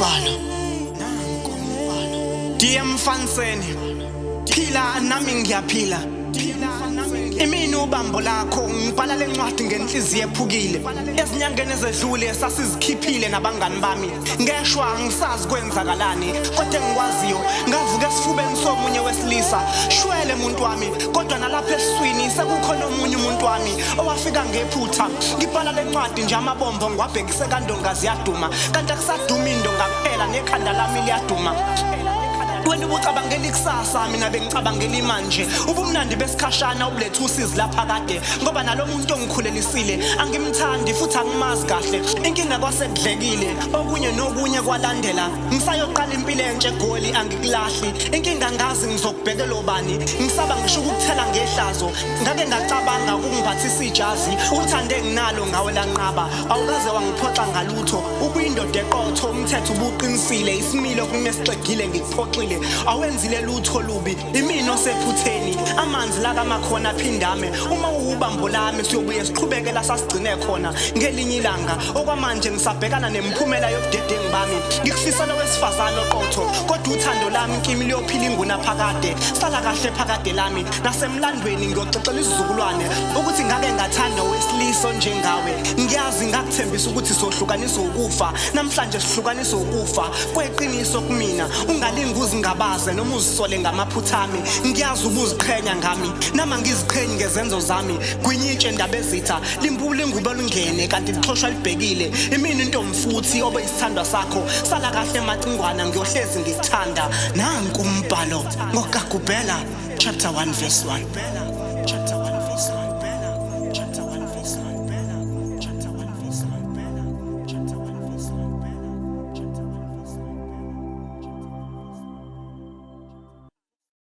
umbhalo. DM Fanseni, phila nami ngiyaphila. Imini ubambo lakho, ngibhala le ncwadi ngenhliziyo ephukile. Ezinyangeni ezedlule sasizikhiphile nabangani bami. Ngeshwa angisazi kwenzakalani, kodwa engikwaziyo ngavuka esifubeni somunye wesilisa. Shwele muntu wami, kodwa nalapha esiswini sekukhona omunye umuntu wami owafika ngephutha. Ngibhala le ncwadi nje amabombo ngiwabhekise kandonga ziyaduma, kanti akusadumi indonga kuphela nekhanda lami liyaduma. Wena ubucabangela ikusasa, mina bengicabangela imanje. Ubumnandi besikhashana ubuletha usizi laphakade, ngoba nalo muntu ongikhulelisile angimthandi futhi angimazi kahle. Inkinga kwasekudlekile, okunye nokunye kwalandela. Ngisayoqala impilo entsha eGoli, angikulahli. Inkinga ngazi ngizokubhekela obani, ngisaba ngisho ukukuthela ngehlazo. Ngake ngacabanga ukungiphathisa ijazi, uthando enginalo ngawe lanqaba. Awukaze wangiphoxa ngalutho, ubuyindoda eqotho, umthetho ubuqinisile, isimilo kunesixegile ngikuphoxile. Awenzile lutho lubi, imina osephutheni, amanzi lakamakhona aphindame. Uma uwubambo lami siyobuye siqhubeke la sasigcine khona ngelinye ilanga. Okwamanje ngisabhekana nemiphumela yobudedengu bami. Ngikufisela owesifazane oqotho, kodwa uthando lami kimi liyophila ingunaphakade. Sala kahle phakade lami, nasemlandweni ngiyoxoxela isizukulwane ukuthi ngake ngathanda owesilisa onjengawe. Ngiyazi ngakuthembisa ukuthi sohlukaniswa ukufa, namhlanje sihlukaniswa ukufa kweqiniso kumina. Ungalingi uzingabaze noma uzisole ngamaphutha ami. Ngiyazi ubuziqhenya ngami, nama ngiziqhenyi ngezenzo zami. Gwinyitshe ndaba ezitha, limbule ingubo lingene kanti lixhoshwa libhekile. Imina intombi futhi obe isithandwa sakho. Sala kahle macingwana, ngiyohlezi ngikuthanda. Nanku umbhalo ngoKagubhela chapter 1 verse 1.